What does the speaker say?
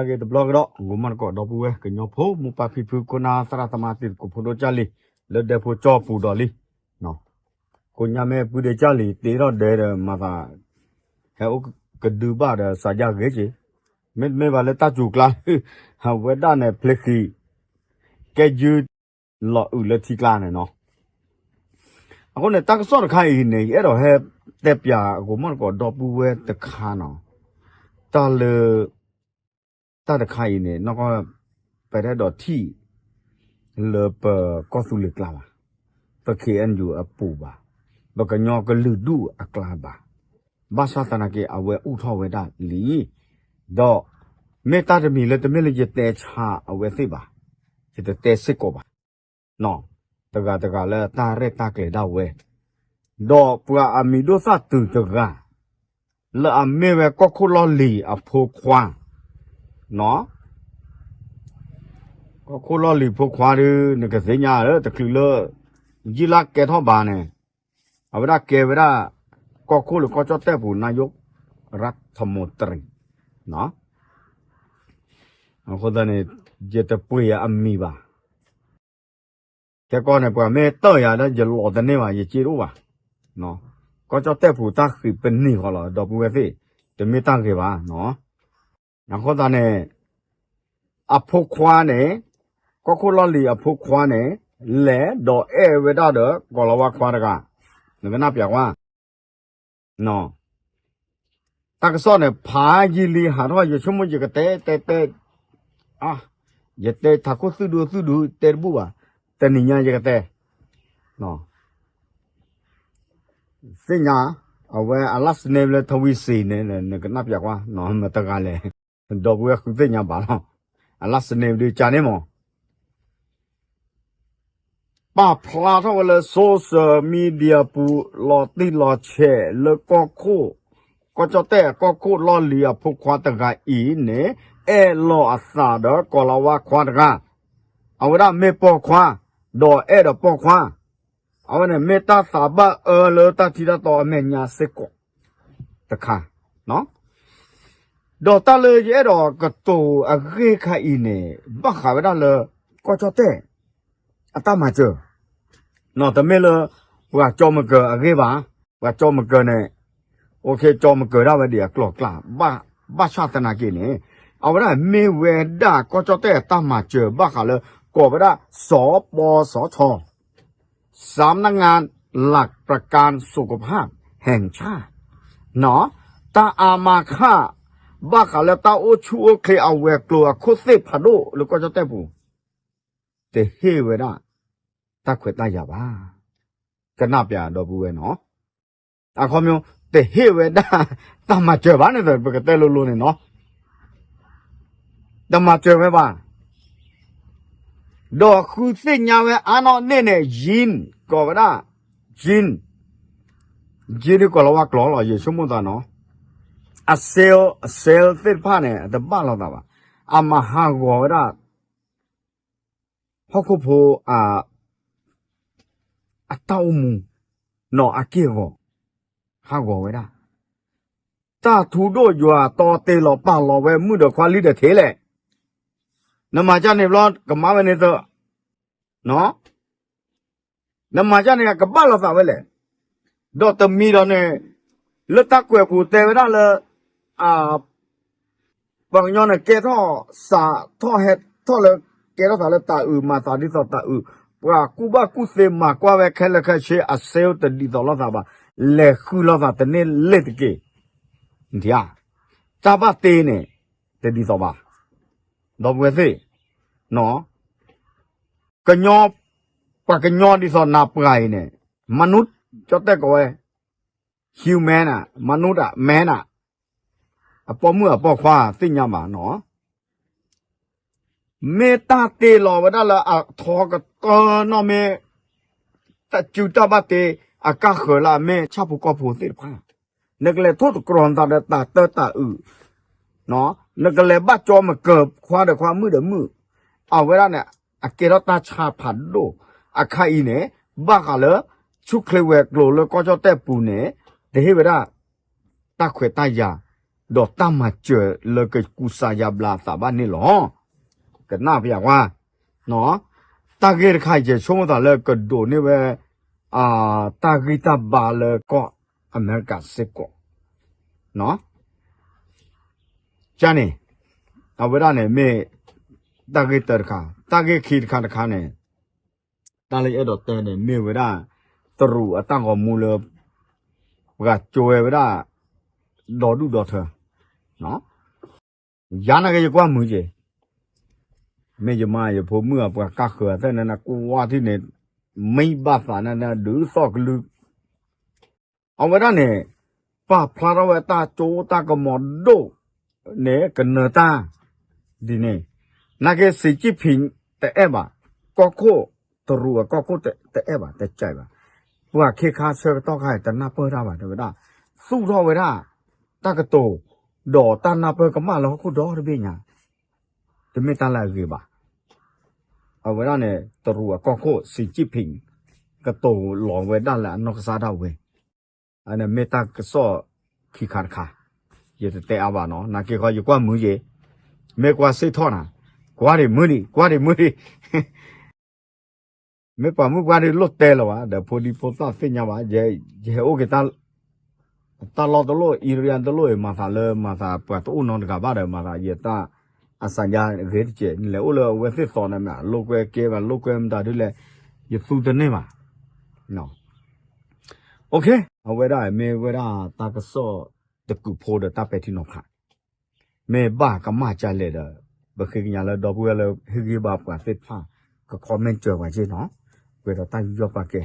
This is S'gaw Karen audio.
ဂ့ၤတဘျီကဒီး ဂီၤမီၢ်တကိးဒီပုၢ်ဝဲၢ်ကညီဖိ မိၢ်ပၢ်ဖံဖု ခိၣ်နၢ်သရၣ်သမါ တံၤသကိးဖိဒိၣ်ကၢ်လံၤ လၢဒဲဖိကၠီပူၤဒီးလံ. ကိးညါမ့ၢ်ပုၢ်ဒ့ကၢ်လံၤ တ့ထီၣ်ဒဲဒီးမၤသး ဟဲအိၣ်ကဒုဘၣ်ဒီးစးယၢ်ဂ့ၤက့ၤ, မ့တမ့ၢ်ဘၣ်လၢတၢ်စူၤကျါ အဝဲဒၣ်န့ၣ် ဖျ့ဃံး ကဲယုၢ် လီၤအုးလၢထံကျါန့ၣ်နီၤ. အဃိန့ၣ် တၢ်ကစီၣ်တခါအံၤန့ၣ် ယအဲၣ်ဒိးဟဲတဲပၠးအဂီၤမီၢ်တကိးဒီပုၢ်ဝဲၢ်တခါနီၤ, တၢ်လၢ တၢ်တခါအံၤန့ၣ် နီၢ်ကီၢ် ပတအဲၣ်ဒိးထံၣ် လၢပကီၢ်သူလ့ၤကျါဘၣ်, ပ ခ့ၣ်အဲၣ်ယူၣ် အပူၤဘၣ်, ပကညီကလုာ်ဒူၣ်အကျါဘၣ်, ဘၣ်ဆၣ်သနာ်က့ အဝဲအိၣ်ထီၣ်ဝဲဒၣ်လံ. ဒီး မ့ၢ်တၢ်တမံၤလၢတမ့ၢ်လၢယတဲဆါအဝဲသ့ၣ်ဘၣ်, ယတတဲစ့ၢ်ကီးဘၣ်. တဂၤတဂၤလၢတၢ်ရဲၣ်တၢ်ကျဲၤဒၣ်ဝဲ, ဒီးပှၤအမံၤဒိၣ်သၣ်တုၤတဂၤ လၢအမ့ၢ်ဝဲကီၢ်ခိၣ်လီၢ်လံၤအဖိခွါ, ကီၢ်ခိၣ်လီၢ်လံၤဖိခွါဒီး နကသ့ၣ်ညါလၢတချုးလၢ ယံာ်လၢကဲထီၣ်ဘၣ်န့ၣ်, အဝဲဒၣ်ကဲဝဲဒၣ် ကီၢ်ခိၣ်လၢကီၢ်ကၠီၣ်တဲၣ်ပူၤ နါယိၣ်ရၢထမူတရံၤ, အဃိသတးန့ၣ် ယတပှ့ၤအမံၤဘၣ်. ခဲကီန့ၣ် ပှၤမ့ၢ်တၢၢ်ယၤဒီး ယလီၤတန့ၢ်ဘၣ် ယစ့တအိၣ်ဘၣ်. ကီၢ်ကၠီၣ်တဲၣ်ပူၤတၢ်ဃံးပနံာ်ဃီလီၤ ဒီပုၢ်ဝဲၢ်သ့ၣ်, တမ့ၢ်တၢ်ဂ့ၤဘၣ်. အဃိသတးန့ၣ် အဖိခွါန့ၣ်, ကီၢ်ခိၣ်လီၢ်လံၤအဖိခွါန့ၣ် လဲၤဒီးအဲၣ်ဝဲဒၣ်ဒီး ကီၤလၤဝါခွါတဂၤ, နကနၣ်ပျးကွၢ် တၢ်ကစီၣ်န့ၣ် ဖးယံာ်လံ ဟးထီၣ် ယဆိကမိၣ်ယကတဲ တဲ တဲ, ယတဲထးခိၣ်သုဒူသုဒူ တဲတဘူၣ်ဘၣ်, တနံၤညါယကတဲ, သ့ၣ်ညါ, အဝဲအ last name လၢထဝံစံန့ၣ် နကနၣ်ပျးကွၢ် မတၤတဂၤလဲၣ်, ဒီပုၢ်ဝဲၢ်ဃုသ့ၣ်ညါဘၣ်လီၤ, အ last name ဒုးကၢ်န့ၣ်မး ပာ်ဖျါထီၣ်ဝဲလၢ social media ပူၤ လီၤတံၢ်လီၤဆဲးလၢကီၢ်ခိၣ်, ကီၢ်ကၠီၣ်တဲၣ်ကီၢ်ခိၣ်လီၢ်လံၤအဖိခွါတဂၤအံၤန့ၣ် အဲၣ်လီၤအသးဒီးကီၤလၤဝါခွါတဂၤ, အဝဲဒၣ်မ့ၢ်ပိာ်ခွါ, ဒီးအဲၣ်ဒီးပိာ်ခွါ, အဝဲန့ၣ်မ့ၢ်တၢ်သးဘၣ်အၢလၢတၢ်ထံတၢ်တီအမဲာ်ညါစ့ၢ်ကီးတခါ ဒီးတၢ်လၢယအဲၣ်ဒိးကတိၤအဂ့ၢ်ခါအံၤန့ၣ် ဘၣ်ဃးဝဲဒၣ်လၢ ကီၢ်ကၠီၣ်တဲၣ် အတၢ်မၤစၢၤ, တမ့ၢ်လၢ ပှၤကၠီမကၢၤအဂ့ၢ်ဘၣ်, ပှၤကၠီမကၢၤန့ၣ် ကၠီမကၢၤဒၣ်ဝဲဒံးအကျိၤအကျဲ, ဘၣ်ဆၣ်သနာ်က့န့ၣ် အဝဲဒၣ်မ့ၢ်ဝဲဒၣ်ကီၢ်ကၠီၣ်တဲၣ်အတၢ်မၤစၢၤ ဘၣ်ဃးလၢ ကိးဝဲဒၣ် စပစီထီ สำนักงานหลักประกันสุขภาพแห่งชาติ တၢ်အါမးခး ဘၣ်ဃးလၢတၢ်အိၣ်ဆူၣ်အိၣ်ချ့အဝဲၤကျိၤအခိၣ်သ့ၣ်ဖးဒိၣ်လၢကီၢ်ကၠီၣ်တဲၣ်ပူၤ တဟ့ၣ်ဝဲဒၣ် တၢ်ခွဲးတၢ်ယာ်ဘၣ်. ကနၣ်ပျးဒီပုၢ်ဝဲၢ်နီၤ, အခီပညီ တဟ့ၣ်ဝဲဒၣ် တၢ်မၤစၢၤဘၣ်န့ၣ် ပကတဲလိၤလိၤန့ၣ်နီၤ, တမၤစၢၤဝဲဘၣ်. ဒီးဃုသ့ၣ်ညါဝဲအါနီၣ်န့ၣ်န့ၣ် ယံၣ် ကိးဝဲဒၣ် ယံၣ် ယံၣ်ဒုးကိးလီၤဝါကျိာ်လီၤ ယဆိကမိၣ်သးနီၤ, အ cell အ cell သ့ၣ်တဖၣ်န့ၣ် အတဘၣ်လိာ်သးဘၣ်, အမၤဟးဂီၤဝဲဒၣ် ဟီၣ်ခိၣ်ဖိ အတၢ်အိၣ်မူ နီၢ်အက့ၢ်အဂီၤ ဟးဂီၤဝဲဒၣ် တၢ်ထူဒိၣ်ယွၤတီတ့ၢ်လီၤပာ်လီၤဝဲမုၣ်ဒီးခွါလံဒီးထံးလဲၣ်, နမၤကၢ်န့ၣ်ဘျီ ကမၤဝဲန့ၣ်သၢ နမၤကၢ်န့ၣ် ကဘၣ်လိာ်သးဝဲလဲၣ်. ဒီးတမံၤဒီးန့ၣ် လၢတၢ်ကွဲးပူၤတဲဝဲဒၣ်လၢ ပှၤကညီန့ၣ် ကဲထီၣ်စးထီၣ်ဟဲထီၣ်လၢ ကဲထီၣ်သးလၢတၤအုး မၤသးဒ်သိးတၤအုး, ပှၤကူၣ်ဘၣ်ကူၣ်သ့မၤကွၢ်ဝဲခဲလၢာ်ခဲဆ့ အ cell တဒ်သိးလိာ်သးဘၣ်, လဲၤဃုလိာ်သးတန့ၢ်လ့ၢ်တက့ၢ်. တၢ်ဘၣ်တ့န့ၣ် တဒ်သိးဘၣ်. ဒီပုၢ်ဝဲၢ်သ့ၣ် ကညီ ပှၤကညီဒ်သိးနၤပှၤအံၤန့ၣ် မနုၤ ကၠီၣ်တဲၣ်ကိးဝဲ human မနုၤ man အပိာ်မုၣ်အပိာ်ခွါသ့ၣ်ညါဘၣ်နီၤ, မ့ၢ်တၢ်တ့လီၤဝဲဒၣ်လၢအထီကတၢၢ်နီၢ်မ့ၢ် တၢ်စုတၢ်ဘၣ်တ့ အကါဃၢၤလၢအမ့ၢ်ဆၣ်ဖိကီၢ်ဖိသ့ၣ်တဖၣ်, နကလဲၤထိၣ်သတြီၤနသးဒီးတၤတၢတၤအုး, နကလဲၤဘၣ်ကၠီမကၢၤခွါဒီးခွါမုၣ်ဒီးမုၣ်, အဝဲဒၣ်န့ၣ် အကဲထီၣ်တၢ်ဆါဖးဒိၣ်, အခါအံၤန့ၣ် ဘၣ်ဃးလၢ ဆူၣ်ချ့ဝဲၤကျိၤလၢကီၢ်ကၠီၣ်တဲၣ်ပူၤန့ၣ် တဟ့ၣ်ဝဲဒၣ် တၢ်ခွဲးတၢ်ယာ် ဒီးတၢ်မၤစၢၤလၢကကူစါယါဘျါအသးဘၣ်န့ၣ်လီၤ. ကနၣ်ပယၤကွၢ်, တၢ်ဂ့ၢ်တခါ ယဆိကမိၣ်သးလၢကဒိးန့ၢ်ဝဲ တၢ်ဂံၢ်တၢ်ဘါလၢကီၢ်အမဲရကၤစ့ၢ်ကီး ကန့ၣ်, အဝဲဒၣ်န့ၣ်မ့ၢ် တၢ်ဂ့ၢ်တၢတခါ, တၢ်ဂ့ၢ်ခံတခါတခါန့ၣ်, တၢ်လၢယအဲၣ်ဒိးတဲန့ၣ် မ့ၢ်ဝဲဒၣ် တရူးအတၢ်ဂီၤမူလၢ ပှၤကၠိဝဲဝဲဒၣ် ဒီဒူၣ်ဒီထၢ ယၤနာ်က့ ယကွၢ်မုာ်က့ၤ, မ့ၢ်ယမါယဖိမုၣ်အပှၤကၢ်ဃၢၤအသ့ၣ်န့ၣ် နကွၢ်ထံၣ်န့ၣ် မံဘၣ်သးန့ၣ် ဒုးသီၣ်ကလုၢ် အဝဲဒၣ်န့ၣ် ပာ်ဖျါထီၣ်ဝဲတၢ်ကၠိတၢ်ကမီၤဒိၣ်န့ၣ် ကနၢၤတၢ် ဒ်န့ၣ်, နာ်က့ စံၣ်ကၠံၣ်ဖံး တအဲၣ်ဘၣ်, ကီၢ်ခိၣ် တရူးအကီၢ်ခိၣ်တအဲၣ်ဘၣ် တကဲဘၣ်, ပှၤခ့ခါဆၢကတီၢ်ခါအံၤ တနၢ်ပၢၢ်တၢ်ဘၣ် တဲဝဲဒၣ်, သူၣ်ထီၣ်ဝဲဒၣ် တၢ်ကတိၤ ဒီးတၢ်နၢ်ပၢၢ်ကမၣ်လၢဟီၣ်ခိၣ်ဒီတဘ့ၣ်ညါ, တမ့ၢ်တၢ်လၢအဂ့ၤဘၣ်. အဝဲဒၣ်န့ၣ် တရူးအကီၢ်ခိၣ် စံၣ်ကၠံၣ်ဖံး ကတိၤလီၤဝဲဒၣ်လၢအနီၢ်ကစၢ်ဒၣ်ဝဲ, အန့ၣ်မ့ၢ်တၢ်ကစီၣ်ခံခါတခါ, ယတတဲအါဘၣ်နီၤ, နာ်က့ဃီ ယကွၢ်မုာ်ယ့ၤ, မ့ၢ်ကွၢ်စ့ၢ်ထီၣ်နၤ, ကွၢ်ဒံးမုာ်ဒံး ကွၢ်ဒံးမုာ်ဒံး မ့ၢ်ပှၤမုၣ်ပှၢ်ဒံးလိၣ်တဲလၢၤဘၣ် ဒီးဖိဒံဖိသၣ်သ့ၣ်ညါဘၣ်, ယဟဲအိၣ်က့ၤ တၢ်လီၢ်တလီၢ် area တလီၢ်အံၤ မၤသးလၢမၤသးပှၤတအိၣ်နီတဂၤဘၣ်ဒီး မၤသးယတၢ်အစၢညါဂ့ၤတကဲး နလဲၤအိၣ်လၢအဝဲသ့ၣ်သိးန့ၣ် မ့ၢ်လိာ်ကွဲကဲဘၣ် လိာ်ကွဲမတၤဒ်လဲၣ် ယသူတန့ၢ်ဘၣ်. အဝဲဒၣ်မ့ၢ်ဝဲဒၣ်တၢ်ကစီၣ်တကုးဖိဒီးတၢ်ပဲာ်ထံနီၤဖး မ့ၢ်ဘၣ်ကမၣ်ကလဲၣ်ဒီး ပဃ့ကညးလၢဒီပုၢ်ဝဲၢ်လၢဟ့ၣ်ဂံၢ်ဘါပှၤသ့ၣ်တဖၣ် က comment စၢၤပှၤက့နီၤ, ပှဲၤဒီးတၢ်ယူးယီၣ်ပာ်ကဲ